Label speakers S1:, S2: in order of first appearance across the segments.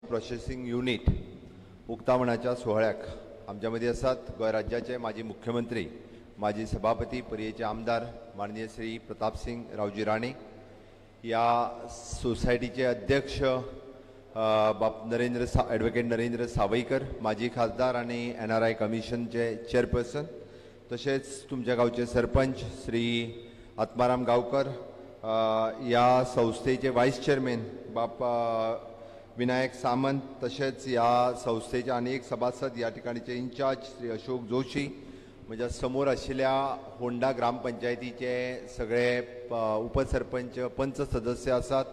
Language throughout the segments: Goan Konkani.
S1: प्रोसेसिंग युनिट उक्तावणाच्या सुवाळ्याक आमच्या मदीं आसात गोंय राज्याचे माजी मुख्यमंत्री, माजी सभापती, पर्येचे आमदार माननीय श्री प्रतापसिंग रावजी राणे, ह्या सोसायटीचे अध्यक्ष बाप नरेंद्र एडवोकेट नरेंद्र सावईकर, माजी खासदार आनी NRI कमिशनचे चेअरपर्सन, तशेंच तुमच्या गांवचे सरपंच श्री आत्माराम गांवकर, ह्या संस्थेचे वायस चेअरमॅन बाप विनायक सामंत, तशेंच ह्या संस्थेचे आनी एक सभासद ह्या ठिकाणीचे इन्चार्ज श्री अशोक जोशी, म्हज्या समोर आशिल्ल्या होंडा ग्रामपंचायतीचे सगळे उपसरपंच, पंच सदस्य आसात,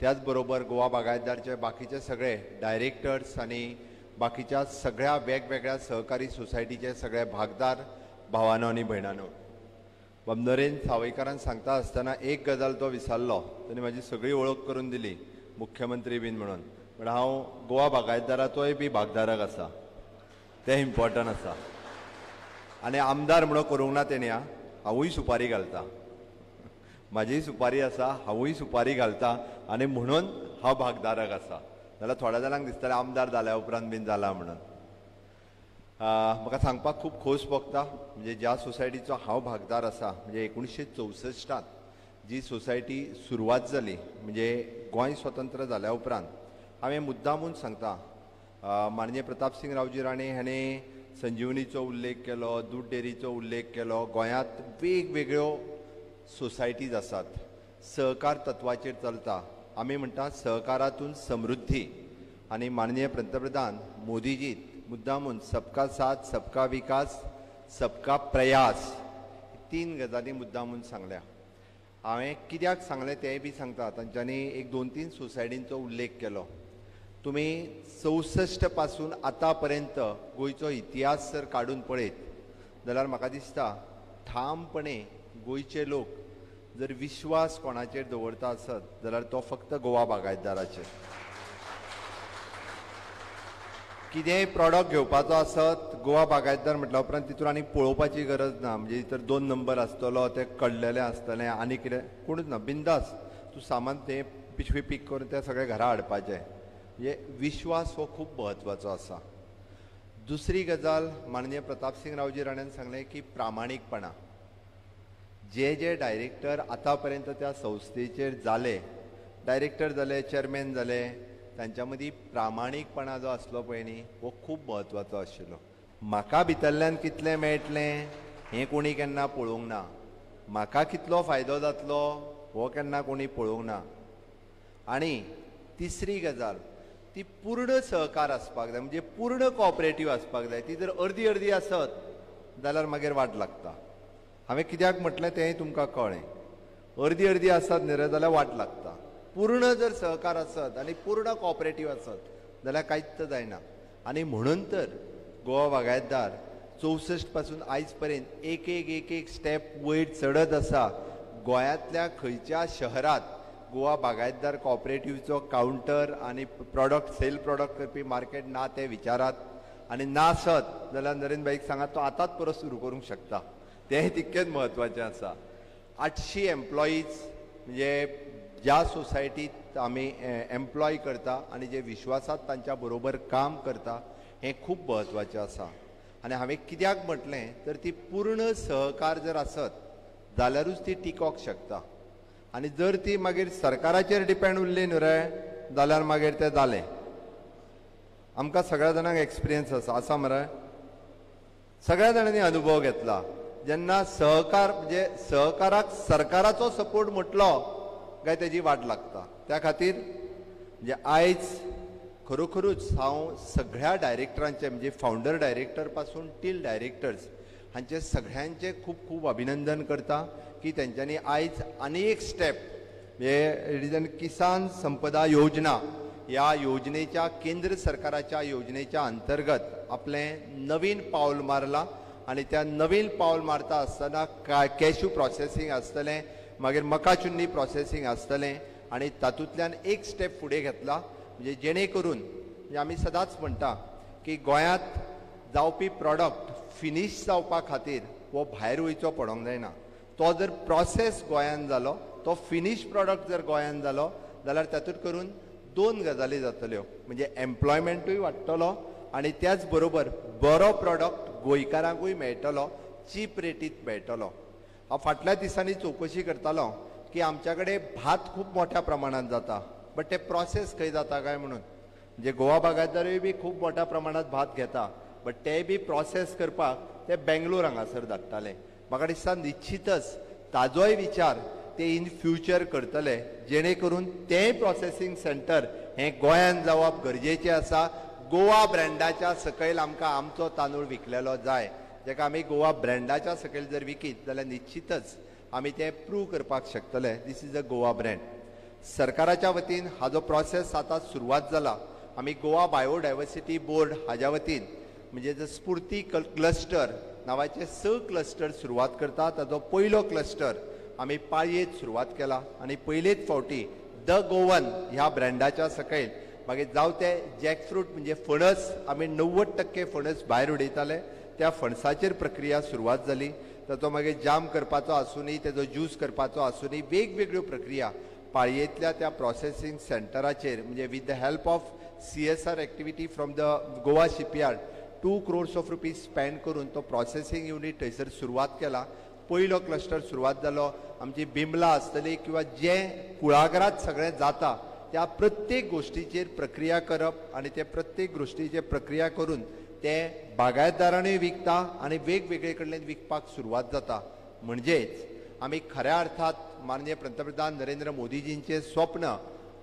S1: त्याच बरोबर गोवा बागायतदारचे बाकीचे सगळे डायरेक्टर्स आनी बाकीच्या सगळ्या वेगवेगळ्या सहकारी सोसायटीचे सगळे भागदार भावानो आनी भयणानो. बाब नरेंद्र सावयकारान सांगता आसतना एक गजाल तो विसरलो, ताणें म्हाजी सगळी वळख करून दिली मुख्यमंत्री बीन म्हणून, पण हांव गोवा बागायतदाराचोय बी भागधारक आसा, तें इम्पॉर्टंट आसा. आनी आमदार म्हणून करूंक ना तेणी, हांवूय सुपारी घालता, म्हाजी सुपारी आसा, हांवूय सुपारी घालता आनी म्हणून हांव भागधारक आसा. जाल्यार थोड्या जाणांक दिसतलें आमदार जाल्या उपरांत बीन जाला म्हणून. म्हाका सांगपाक खूब खोस भोगता, म्हणजे ज्या सोसायटीचो हांव भागदार आसा, म्हणजे 1964 जी सोसायटी सुरवात जाली, म्हणजे गोंय स्वतंत्र जाल्या उपरांत, हांवें मुद्दामून सांगता, माननीय प्रतापसिंग रावजी राणे हाणें संजीवनीचो उल्लेख केलो, दूद डेअरीचो उल्लेख केलो. गोंयांत वेगवेगळ्यो सोसायटीज आसात, सहकार तत्वाचेर चलता. आमी म्हणटा सहकारातून समृद्धी, आनी माननीय पंतप्रधान मोदीजी मुद्दामून सबका साथ, सबका विकास, सबका प्रयास, तीन गजाली मुद्दामून सांगल्या. हांवें कित्याक सांगलें तेंय बी सांगता. तांच्यांनी एक 2-3 सोसायटींचो उल्लेख केलो. तुमी 64 पासून आतां पर्यंत गोंयचो इतिहास जर काडून पळयत जाल्यार म्हाका दिसता ठामपणे गोंयचे लोक जर विश्वास कोणाचेर दवरता आसत जाल्यार तो फक्त गोवा बागायतदाराचेर. कितेंय प्रॉडक्ट घेवपाचो आसत गोवा बागायतदार म्हटल्या उपरांत तितून आनी पळोवपाची गरज ना, म्हणजे तर 2 नंबर आसतलो, तें कडलेलें आसतलें आनी कितें कोणूच ना, बिंदास तूं सामान तें पिशवी पीक करून तें सगळें घरा हाडपाचें. म्हणजे विश्वास हो खूब म्हत्वाचो आसा. दुसरी गजाल माननीय प्रतापसिंग रावजी राण्यान सांगलें की प्रामाणीकपणा, जे जे डायरेक्टर आतां पर्यंत त्या संस्थेचेर जाले, डायरेक्टर जाले, चेअरमॅन जाले, तांच्या मदीं प्रामाणीकपणा जो आसलो पळय न्ही हो खूब म्हत्वाचो आशिल्लो. म्हाका भितरल्यान कितलें मेळटलें हें कोणी केन्ना पळोवंक ना, म्हाका कितलो फायदो जातलो हो केन्ना कोणी पळोवंक ना. आनी तिसरी गजाल, ती पूर्ण सहकार आसपाक जाय, म्हणजे पूर्ण कॉपरेटीव आसपाक जाय. ती जर अर्दी अर्दी आसत जाल्यार मागीर वाट लागता. हांवें कित्याक म्हटलें तेंय तुमकां कळ्ळें, अर्दी अर्दी आसत न्ही रे जाल्यार वाट लागता. पूर्ण जर सहकार आसत आनी पूर्ण कॉपरेटीव आसत जाल्यार कांयच जायना. आनी म्हणून तर गोवा बागायतदार 64 पासून आयज पर्यंत एक एक एक एक स्टेप वयर चडत आसा. गोंयांतल्या खंयच्या शहरांत गोवा बागायतदार कॉपरेटिवचो कावंटर आनी प्रॉडक्ट, सेल प्रॉडक्ट करपी मार्केट ना तें विचारात, आनी नासत जाल्यार नरेंद्र भाईक सांगात तो आतांच परत सुरू करूंक शकता, तेंय तितकेंच म्हत्वाचें आसा. 800 एम्प्लॉईज म्हणजे ज्या सोसायटीत आमी एम्प्लॉय करता आनी जे विश्वासात तांच्या बरोबर काम करता हें खूब म्हत्वाचें आसा. आनी हांवें कित्याक म्हटलें तर ती पूर्ण सहकार जर आसत जाल्यारूच ती टिकोंक शकता, आनी जर ती मागीर सरकाराचेर डिपेंड उरली न्हू रे जाल्यार मागीर तें जालें. आमकां सगळ्या जाणांक एक्सपिरियन्स आसा, आसा मरे, सगळ्या जाणांनी अनुभव घेतला. जेन्ना सहकार म्हणजे सहकाराक सरकाराचो सपोर्ट म्हटलो काय तेजी वाट लागता. त्या खातीर म्हणजे आयज खरोखरूच हांव सगळ्या डायरेक्टरांचे, म्हणजे फावंडर डायरेक्टर पासून टील डायरेक्टर्स हांचे सगळ्यांचे खूब खूब अभिनंदन करता की तेंच्यांनी आयज आनी एक स्टेप म्हणजे it is an Kisan Sampada Yojana ह्या योजनेच्या, केंद्र सरकाराच्या योजनेच्या अंतर्गत आपलें नवीन पावल मारलां. आनी त्या नवीन पावल मारता आसतना कॅश्यू प्रोसेसींग आसतलें, मागीर मका चुन्नी प्रोसेसींग आसतलें, आनी तातूंतल्यान एक स्टेप फुडें घेतला, म्हणजे जेणे करून म्हणजे आमी सदांच म्हणटा की गोंयांत जावपी प्रॉडक्ट फिनीश जावपा खातीर हो भायर वयचो पडोंक जायना. तो जर प्रोसेस गोंयांत जालो, तो फिनीश प्रॉडक्ट जर गोंयांत जालो जाल्यार तातूंत करून दोन गजाली जातल्यो, म्हणजे एम्प्लॉयमेंटूय वाडटलो आनी त्याच बरोबर बरो प्रोडक्ट गोंयकारांकूय मेळटलो, चीप रेटीत मेळटलो. हांव फाटल्या दिसांनी चवकशी करतालो की आमच्या कडेन भात खूब मोठ्या प्रमाणांत जाता, बट ते प्रोसेस खंय जाता काय म्हणून. म्हणजे गोवा बागायतदारूय बी खूब मोठ्या प्रमाणांत भात घेता, बट ते बी प्रोसेस करपाक ते बेंगलोर हांगासर धाडटाले. म्हाका दिसता निश्चितच ताजोय विचार ते इन फ्युचर करतले, जेणे करून तें प्रोसेसींग सेंटर हें गोंयांत जावप गरजेचें आसा. गोवा ब्रँडाच्या सकयल आमकां आमचो तांदूळ विकलेलो जाय, जेका आमी गोवा ब्रँडाच्या सकयल जर विकीत जाल्यार निश्चितच आमी तें प्रूव करपाक शकतले, this is a Goa brand. सरकाराच्या वतीन हाजो प्रोसेस आतां सुरवात जाला. आमी गोवा बायोडायवर्सिटी बोर्ड हाज्या वतीन म्हणजे स्फूर्ती क्लस्टर नांवाचे 6 क्लस्टर सुरवात करता. ताजो पयलो क्लस्टर आमी पाळयेंत सुरवात केला आनी पयलेच फावटी the Goan ह्या ब्रँडाच्या सकयल मागीर जावं ते जॅकफ्रूट म्हणजे फणस, आमी 90% फणस भायर उडयताले, त्या फणसाचेर प्रक्रिया सुरवात जाली. ताचो मागीर जाम करपाचो आसूनी, तेजो ज्यूस करपाचो आसूनी, वेगवेगळ्यो प्रक्रिया पाळयेंतल्या त्या प्रोसेसींग सेंटराचेर म्हणजे with the help of CSR activity from the Goa shipyard 2 crores of rupees spend करून तो प्रोसेसींग युनीट थंयसर सुरवात केला. पयलो क्लस्टर सुरवात जालो. आमची बिमला आसतली किंवा जे कुळागरांत सगळें जाता त्या प्रत्येक गोश्टीचेर प्रक्रिया करप आनी ते प्रत्येक गोश्टीचेर प्रक्रिया करून ते बागायतदारांनी विकता आनी वेगवेगळे कडल्यान विकपाक सुरवात जाता. म्हणजेच आमी खऱ्या अर्थात माननीय पंतप्रधान नरेंद्र मोदीजींचें स्वप्न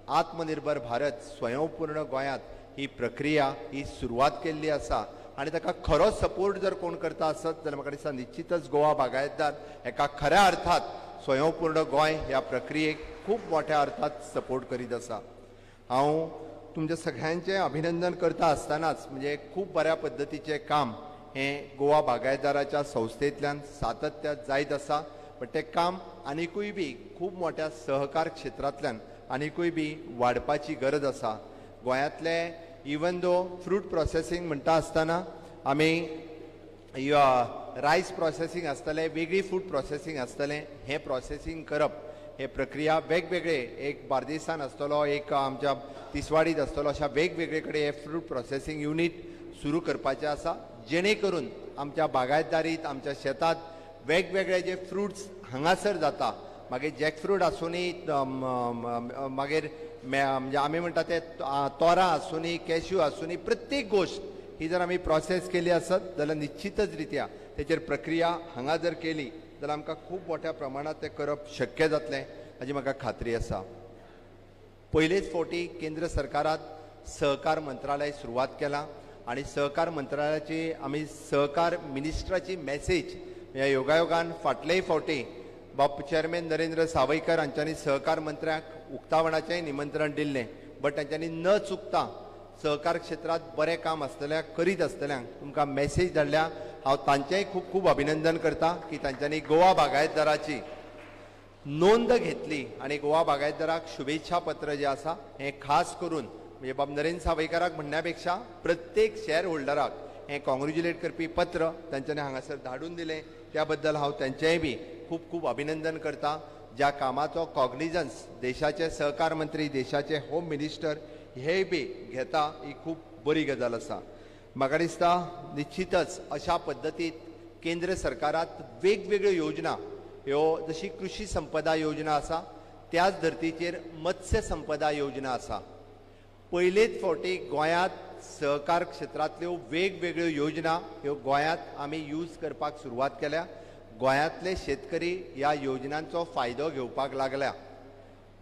S1: आत्मनिर्भर भारत स्वयंपूर्ण गोंयांत ही प्रक्रिया ही सुरवात केल्ली आसा आनी ताका खरो सपोर्ट जर कोण करता आसत जाल्यार म्हाका दिसता निश्चितच गोवा बागायतदार हेका खऱ्या अर्थात स्वयंपूर्ण गोंय ह्या प्रक्रियेक खूब मोठ्या अर्थात सपोर्ट करीत आसा. हांव तुमच्या सगळ्यांचें अभिनंदन करता आसतनाच म्हणजे खूब बऱ्या पद्दतीचें काम हें गोवा बागायतदाराच्या संस्थेंतल्यान सातत्यात जायत आसा, बट तें काम आनिकूय बी खूब मोठ्या सहकार क्षेत्रांतल्यान आनिकूय बी वाडपाची गरज आसा. गोंयांतले इवन दो फ्रूट प्रोसेसींग म्हणटा आसतना आमी रायस प्रोसेसींग आसतलें, वेगळी फूड प्रोसेसींग आसतलें, हें प्रोसेसींग करप हे प्रक्रिया वेगवेगळे एक बार्देसान आसतलो, एक आमच्या तिसवाडीत आसतलो, अशा वेगवेगळे कडेन हे फ्रूट प्रोसेसींग युनीट सुरू करपाचें आसा, जेणे करून आमच्या बागायतदारीत आमच्या शेतांत वेगवेगळे जे फ्रुट्स हांगासर जाता, मागीर जॅकफ्रूट आसूनी, मागीर म्हणजे आमी म्हणटा ते तोरां आसूनी, कॅश्यू आसूनी, प्रत्येक गोश्ट ही जर आमी प्रोसेस केली आसत जाल्यार निश्चितच रित्या तेचेर प्रक्रिया हांगा जर केली जाल्यार आमकां खूब मोठ्या प्रमाणांत तें करप शक्य जातलें हाजी म्हाका खात्री आसा. पयलेच फावटी केंद्र सरकारात सहकार मंत्रालय सुरवात केला आनी सहकार मंत्रालयाची आमी सहकार मिनिस्टराची मॅसेज ह्या योगायोगान फाटलेय फावटी बाब चेअरमॅन नरेंद्र सावयकर हांच्यांनी सहकार मंत्र्याक उक्तावणाचेंय निमंत्रण दिल्लें, बट तांच्यांनी न चुकता सहकार क्षेत्रांत बरें काम आसतल्या करीत आसतल्यांक तुमकां मॅसेज धाडल्या. हांव तांचेंय खूब खूब अभिनंदन करता की तांच्यांनी गोवा बागायतदाराची नोंद घेतली आनी गोवा बागायतदाराक शुभेच्छा पत्र जें आसा हें खास करून म्हणजे बाब नरेंद्र सावयकाराक म्हणण्या पेक्षा प्रत्येक शॅर होल्डराक हें कॉंग्रेच्युलेट करपी पत्र तांच्यांनी हांगासर धाडून दिलें, त्या बद्दल हांव तांचेंय बी खूब खूब अभिनंदन करता. ज्या कामाचो कॉग्निजन्स देशाचे सहकार मंत्री, देशाचे होम मिनिस्टर हेय बी घेता, ही खूब बरी गजाल आसा. म्हाका दिसता निश्चितच अशा पद्दतीत केंद्र सरकारात वेगवेगळ्यो योजना ह्यो जशी कृषी संपदा योजना आसा त्याच धर्तीचेर मत्स्य संपदा योजना आसा. पयलेच फावटी गोंयांत सहकार क्षेत्रांतल्यो वेगवेगळ्यो योजना ह्यो गोंयांत आमी यूज करपाक सुरवात केल्या. गोंयांतले शेतकरी ह्या योजनांचो फायदो घेवपाक लागल्या.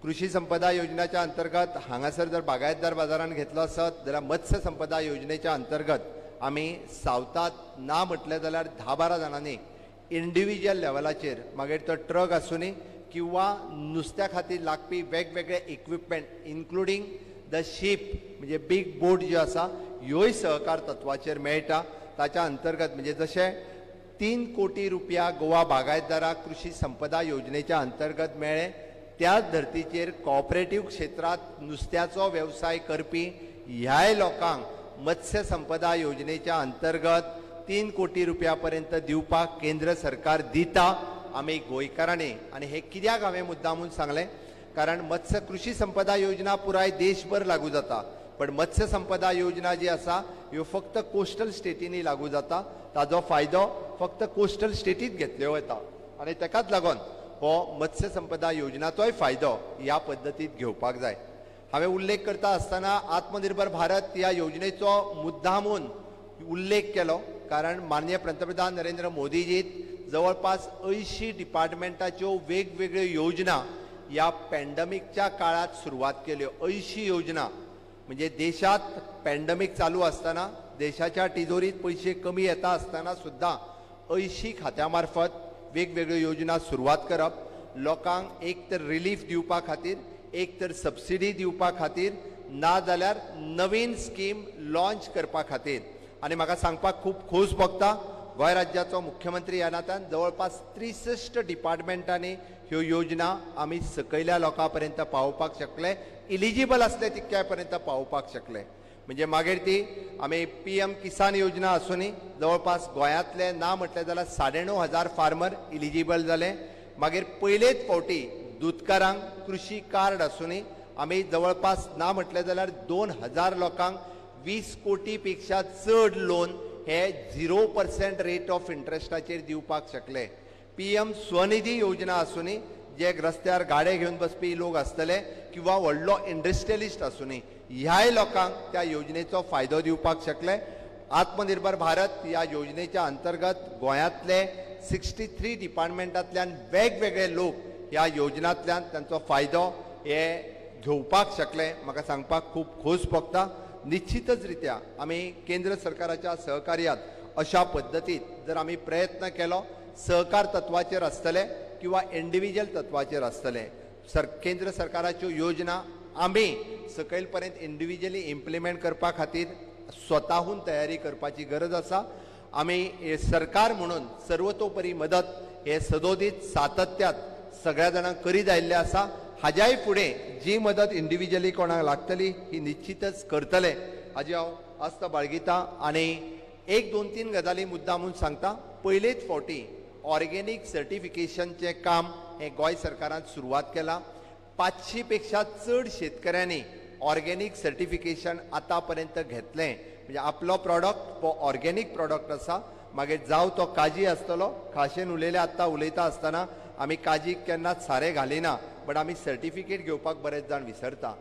S1: कृषी संपदा योजनाच्या अंतर्गत हांगासर जर बागायतदार बाजारान घेतलो आसत जाल्यार मत्स्य संपदा योजनेच्या अंतर्गत आमी सावतात ना म्हटलें जाल्यार 10-12 जाणांनी इंडिविज्युअल लेवलाचेर मागीर तो ट्रक आसूनी किंवा नुस्त्या खातीर लागपी वेगवेगळे इक्विपमेंट इन्क्लुडींग the ship म्हणजे बीग बोट ज्यो आसा ह्योय सहकार तत्वाचेर मेळटा. ताच्या अंतर्गत म्हणजे जशें 3 कोटी रुपया गोवा बागायतदाराक कृषी संपदा योजनेच्या अंतर्गत मेळ्ळे, त्याच धर्तीचेर कॉपरेटीव क्षेत्रांत नुस्त्याचो वेवसाय करपी ह्याय लोकांक मत्स्य संपदा योजनेच्या अंतर्गत 3 कोटी रुपया पर्यंत दिवपाक केंद्र सरकार दिता. आमी गोंयकारांनी आनी हें कित्याक हांवें मुद्दामून सांगलें, कारण मत्स्य कृषी संपदा योजना पुराय देशभर लागू जाता, पण मत्स्य संपदा योजना जी आसा ह्यो फक्त कोस्टल स्टेटींनी लागू जाता. ताजो फायदो फक्त कोस्टल स्टेटीत घेतल्यो वता आनी ताकाच लागून हो मत्स्य संपदा योजनाचोय फायदो ह्या पद्दतीत घेवपाक जाय. हांवें उल्लेख करता आसतना आत्मनिर्भर भारत ह्या योजनेचो मुद्दामून उल्लेख केलो, कारण माननीय पंतप्रधान नरेंद्र मोदीजीत जवळपास 80 डिपार्टमेंटाच्यो वेगवेगळ्यो योजना ह्या पॅन्डमिकच्या काळात सुरवात केल्यो. 80 योजना म्हणजे देशात पॅन्डमिक चालू आसतना, देशाच्या तिजोरीत पयशे कमी येता आसतना सुद्दां 80 खात्या मार्फत वेगवेगळ्यो योजना सुरवात करप, लोकांक एक तर रिलीफ दिवपा खातीर, एक तर सबसिडी दिवपा खातीर, ना जाल्यार नवीन स्कीम लॉन्च करपा खातीर. आनी म्हाका सांगपाक खूब खोस भोगता, गोंय राज्याचो मुख्यमंत्री ह्या नात्यान जवळपास 63 डिपार्टमेंटांनी ह्यो योजना आमी सकयल्या लोकां पर्यंत पावोवपाक शकले, इलिजिबल आसले तितक्या पर्यंत पावोवपाक शकले. म्हणजे मागीर ती आमी PM किसान योजना आसूनी जवळपास गोंयांतले ना म्हटलें जाल्यार 9,500 फार्मर इलिजिबल जाले. मागीर पयलेच फावटी दुदकारांक कृषी कार्ड आसूनी आमी जवळपास ना म्हटलें जाल्यार 2,000 लोकांक 20 कोटी पेक्षा चड लोन हे 0% रेट ऑफ इंट्रस्टाचेर दिवपाक शकले. PM Svanidhi योजना आसूनी जे रस्त्यार गाडे घेवन बसपी लोक आसतले किंवा व्हडलो इंडस्ट्रियलिस्ट आसूनी ह्याय लोकांक त्या योजनेचो फायदो दिवपाक शकले. आत्मनिर्भर भारत ह्या योजनेच्या अंतर्गत गोंयांतले 63 डिपार्टमेंटांतल्यान वेगवेगळे लोक ह्या योजनांतल्यान तांचो फायदो हे घेवपाक शकले. म्हाका सांगपाक खूब खोस भोगता. निश्चितच रित्या आमी केंद्र सरकाराच्या सहकार्यात अशा पद्दतीत जर आमी प्रयत्न केलो, सहकार तत्वाचेर आसतले किंवा इंडिविज्युअल तत्वाचेर आसतले, केंद्र सरकाराच्यो योजना आमी सकयल पर्यंत इंडिविज्युअली इम्प्लिमेंट करपा खातीर स्वताहून तयारी करपाची गरज आसा. आमी सरकार म्हणून सर्वतोपरी मदत हे सदोदीत सातत्यात सगळ्या जाणांक करीत आयिल्लें आसा. हाज्याय फुडें जी मदत इंडिविज्युअली कोणाक लागतली ही निश्चितच करतले हाजी हांव आस्त बाळगिता. आनी 1, 2, 3 गजाली मुद्दामून सांगता. पयलेच फावटी ऑर्गेनीक सर्टिफिकेशनचें काम हें गोंय सरकारान सुरवात केलां. 500 पेक्षा चड शेतकऱ्यांनी ऑर्गेनीक सर्टिफिकेशन आतां पर्यंत घेतलें. म्हणजे आपलो प्रॉडक्ट हो ऑर्गेनीक प्रॉडक्ट आसा, मागीर जावं तो काजी आसतलो, खाशेन उलयले आत्तां उलयता आसतना आमी काजीक केन्नाच सारें घालिना, बट आमी सर्टिफिकेट घेवपाक बरेच जाण विसरता.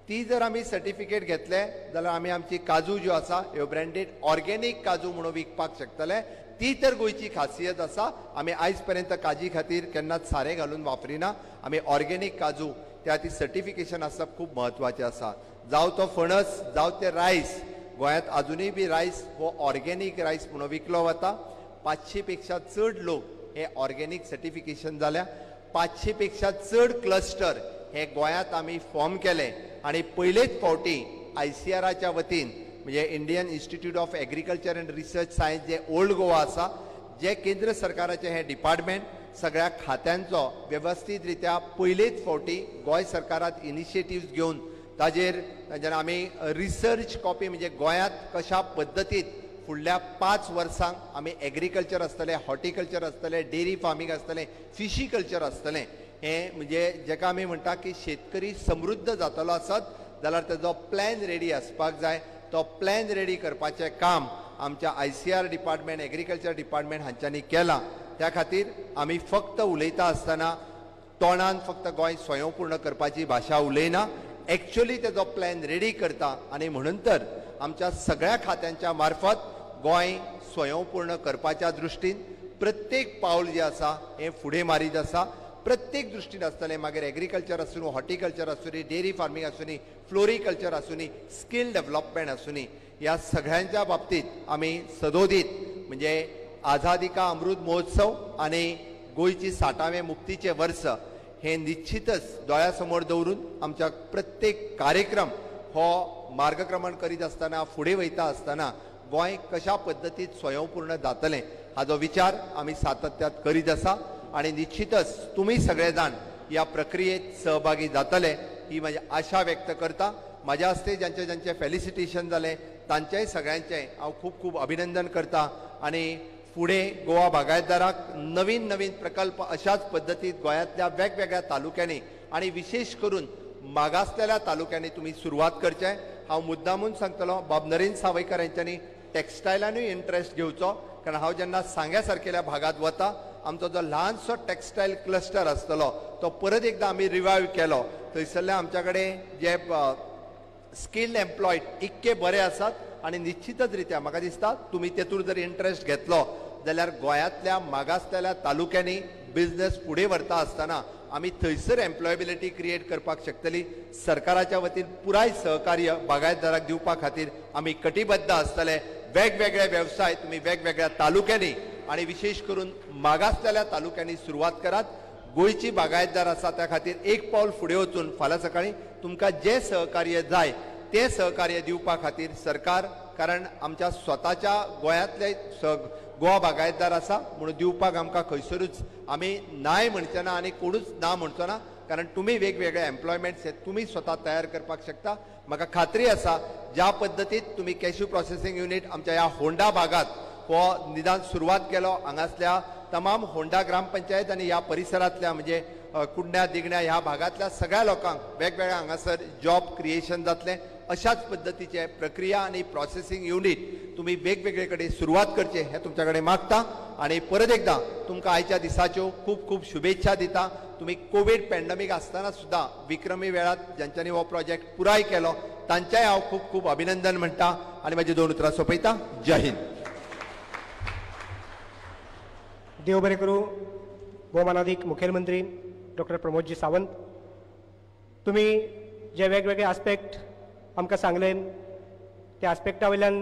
S1: ती जर आमी सर्टिफिकेट घेतले जाल्यार आमी आमची काजू ज्यो आसा ह्यो ब्रँडेड ऑर्गेनीक काजू म्हणून विकपाक शकतले. ती तर गोंयची खासियत आसा. आमी आयज पर्यंत काजी खातीर केन्नाच सारें घालून वापरिना, आमी ऑर्गेनीक काजू, त्या खातीर सर्टिफिकेशन आसप खूब म्हत्वाचें आसा. जावं तो फणस, जावं ते रायस, गोंयांत आजुनूय बी रायस हो ऑर्गेनीक रायस म्हणून विकलो वता. 500 पेक्षा चड लोक हे ऑर्गेनीक सर्टिफिकेशन जाल्या. 500 पेक्षा चड क्लस्टर हे गोंयांत आमी फॉर्म केले आनी पयलेच फावटी ICARच्या वतीन म्हणजे Indian Institute of Agriculture and Research Science J old Goa आसा, जे केंद्र सरकाराचें हें डिपार्टमेंट सगळ्या खात्यांचो वेवस्थीत रित्या पयलेच फावटी गोंय सरकारात इनिशिएटिव्स घेवन ताजेर जेन्ना आमी रिसर्च कॉपी म्हणजे गोंयांत कशा पद्दतीत फुडल्या 5 वर्सांक आमी एग्रीकल्चर आसतलें, हॉर्टिकल्चर आसतलें, डेरी फार्मींग आसतलें, फिशीकल्चर आसतलें, हें म्हणजे जेका आमी म्हणटा की शेतकरी समृद्ध जातलो आसत जाल्यार तेजो प्लॅन रेडी आसपाक जाय. तो प्लॅन रेडी करपाचें काम आमच्या ICAR department, agriculture department हांच्यांनी केलां. त्या खातीर आमी फक्त उलयता आसतना तोंडान फक्त गोंय स्वयंपूर्ण करपाची भाशा उलयना, एक्चुअली तेजो प्लॅन रेडी करता. आनी म्हणून तर आमच्या सगळ्या खात्यांच्या मार्फत गोंय स्वयंपूर्ण करपाच्या दृश्टीन प्रत्येक पावल जें आसा हें फुडें मारीत आसा. प्रत्येक दृश्टीन आसतलें, मागीर एग्रीकल्चर आसूं, हॉर्टिकल्चर आसूं, डेरी फार्मींग आसूं, फ्लोरिकल्चर आसूं, स्कील डेव्हलपमेंट आसूं, ह्या सगळ्यांच्या बाबतीत आमी सदोदीत म्हणजे आझादी का अमृत महोत्सव आनी गोंयची 60वें मुक्तीचें वर्स हें निश्चितच दोळ्या समोर दवरून आमच्या प्रत्येक कार्यक्रम हो मार्गक्रमण करीत आसतना, फुडें वयता आसतना गोंय कशा पद्दतीत स्वयंपूर्ण जातलें हाजो विचार आमी सातत्यात करीत आसा. आनी निश्चितच तुमी सगळे जाण ह्या प्रक्रियेत सहभागी जातले ही म्हजी आशा व्यक्त करता. म्हाज्या हस्ते ज्यांचे ज्यांचे फेलिसिटेशन जालें तांचेय सगळ्यांचें हांव खूब खूब अभिनंदन करता. आनी फुडें गोवा बागायतदाराक नवीन नवीन प्रकल्प अशाच पद्दतीत गोंयांतल्या वेगवेगळ्या तालुक्यांनी आनी विशेश करून मागासलेल्या तालुक्यांनी तुमी सुरवात करचें. हांव मुद्दामून सांगतलो बाब नरेंद्र सावयकर यांच्यांनी टॅक्सटायलानूय इंट्रस्ट घेवचो, कारण हांव जेन्ना सांग्या सारकेल्या भागांत वता आमचो जो ल्हानसो टॅक्सटायल क्लस्टर आसतलो तो परत एकदां आमी रिवायव केलो. थंयसरले आमच्या कडेन जे स्किल्ड एम्प्लॉयड इतके बरे आसात आनी निश्चितच रित्या म्हाका दिसता तुमी तेतूर जर इंट्रस्ट घेतलो जाल्यार गोंयांतल्या मागासलेल्या तालुक्यांनी बिजनेस फुडें व्हरता आसतना आमी थंयसर एम्प्लॉयबिलिटी क्रिएट करपाक शकतली. सरकाराच्या वतीन पुराय सहकार्य बागायतदाराक दिवपा खातीर आमी कटिबद्ध आसतले. वेगवेगळे वेवसाय तुमी वेगवेगळ्या तालुक्यांनी आनी विशेश करून मागासलेल्या तालुक्यांनी सुरवात करात. गोंयची बागायतदार आसा त्या खातीर एक पावल फुडें वचून फाल्यां सकाळीं तुमकां जें सहकार्य जाय तें सहकार्य दिवपा खातीर सरकार, कारण आमच्या स्वताच्या गोंयांतले गोवा बागायतदार आसा म्हणून दिवपाक आमकां खंयसरूच आमी नाय म्हणचे ना आनी कोणूच ना म्हणचो ना, कारण तुमी वेगवेगळे एम्प्लॉयमेंट्स हे तुमी स्वता तयार करपाक शकता. म्हाका खात्री आसा ज्या पद्दतीत तुमी कॅश्यू प्रोसेसींग युनीट आमच्या ह्या होंडा भागांत हो निदान सुरवात केलो, हांगासल्या तमाम होंडा ग्रामपंचायत आनी ह्या परिसरांतल्या म्हणजे कुडण्या दिगण्या ह्या भागांतल्या सगळ्या लोकांक वेगवेगळ्या हांगासर जॉब क्रिएशन जातलें. अशाच पद्दतीचे प्रक्रिया आनी प्रोसेसींग युनीट तुमी वेगवेगळे कडेन सुरवात करचे हें तुमच्या कडेन मागता आनी परत एकदां तुमकां आयच्या दिसाच्यो खूब खूब शुभेच्छा दिता. तुमी कोवीड पॅन्डमीक आसतना सुद्दां विक्रमी वेळात ज्यांच्यांनी हो प्रोजेक्ट पुराय केलो तांचेय हांव खूब खूब अभिनंदन म्हणटा आनी म्हाजी दोन उतरां सोंपयता. जय हिंद.
S2: देव बरें करूं भोवमानादीक मुखेलमंत्री डॉक्टर प्रमोदजी सावंत, तुमी जे वेगवेगळे आस्पेक्ट आमकां सांगले त्या आस्पेक्टा वयल्यान